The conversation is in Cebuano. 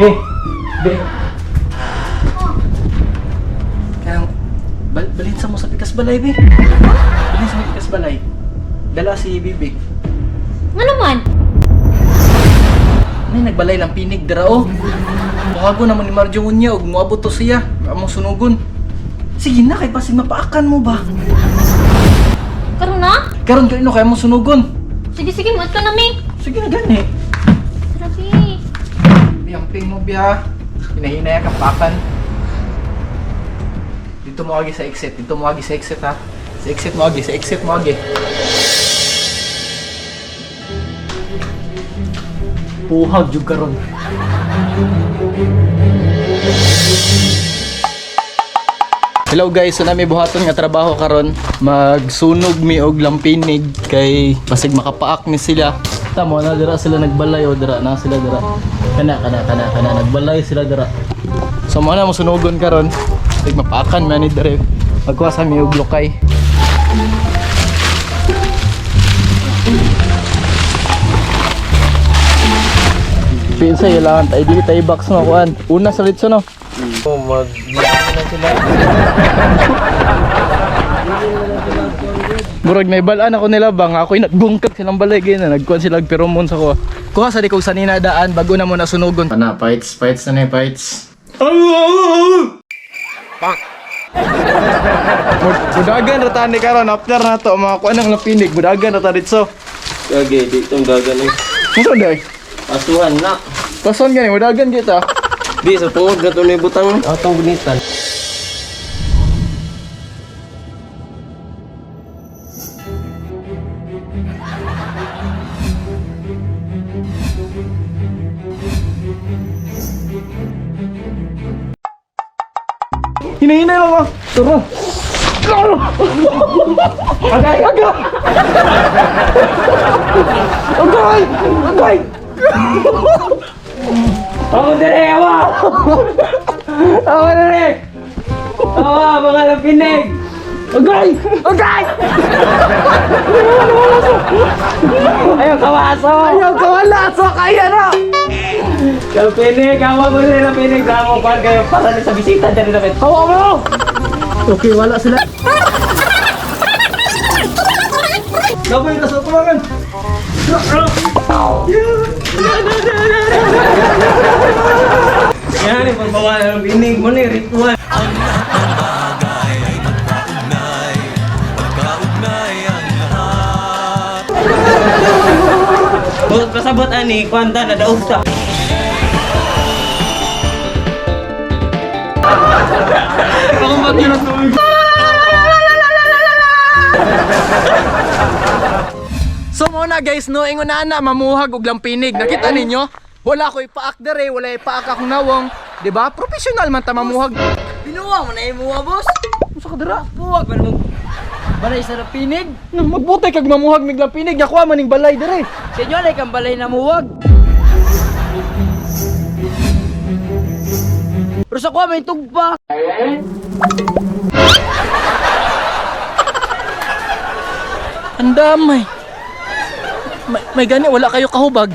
Be. Be. Kaya, balhin sa mo sa pikas balay, be. Balhin sa mo pikas balay. Dala si Bibi. Nga naman? May nagbalay lang pinig dira oh. Muhago naman ni Marjo unya og moabot to siya. Among sunugon. Sige na kay basig mapaakan mo ba? Karon na? Karon kay no kay among sunugon. Sige, sige, muot ka na, mi. Sige na gani. Tara, bi. Biyamping mo biya. Hinahinay ka pakan. Dito mo agi sa exit. Dito mo agi sa exit ha. Sa exit mo agi, sa exit mo agi. Puhag jud karon. Hello guys, so nami buhaton nga trabaho karon. Magsunog mi og lampinig kay basig makapaak ni sila. Tamo na dira sila nagbalay o dira na sila dira. Kana kana kana kana nagbalay sila dira. So mo na mo sunogon karon. Basig mapaakan man ni dire. Magkuha sa mi og lukay. Pinsa ilangan tayo dili tayo box no kuan. Una sa litso no. Oh, mag na sila. Murag naibalaan ako nila ba nga ako'y nagbungkag silang balay gina nagkuan sila og pheromone sa ko. Kuha sa di kog sanina daan bago na mo nasunogon. Ana fights fights na ni fights. Budagan ra tani karon after na to mga kuan ang lapinig budagan ra ta ditso. Okay, di itong gagan eh. Unsa day? Pasuhan na. Pason gani budagan kita. Di, sa tungod na ito na butang. Atong gunitan. Hinahinay lang ah. Tara. Agay! Agay! Agay! Agay! Ako dire, awa! Awa dire! Awa, mga lapinig! Agay! Agay! Ayaw, kawaso! Ayaw kawala! So kaya na! Lapinig, awa mo rin lapinig! Damo pa kayo para sa bisita dyan lapit. Hawa mo! Okay, wala sila. Gabay na sa tuwangan! Yan, yung pagbawa ng lapinig mo ni ritual. Bot pasabot ani, kwanta na daog ta. Ako magkilot tubig. So mo na guys, no, ingon na na mamuhag og lampinig. Nakita ninyo? Wala ko ipaak dere, wala ipaak akong nawong. 'Di ba? Professional man ta mamuhag. Binuwa mo na imuha, boss. Unsa ka dira? Buwag man mo. Balay sa rapinig. No, magbutay kag mamuhag mig lampinig, nakuha man ning balay dere. Sa inyo, alay kang balay na muwag. Pero sa kuha, may tugpa. Ang damay. May gani wala kayo kahubag.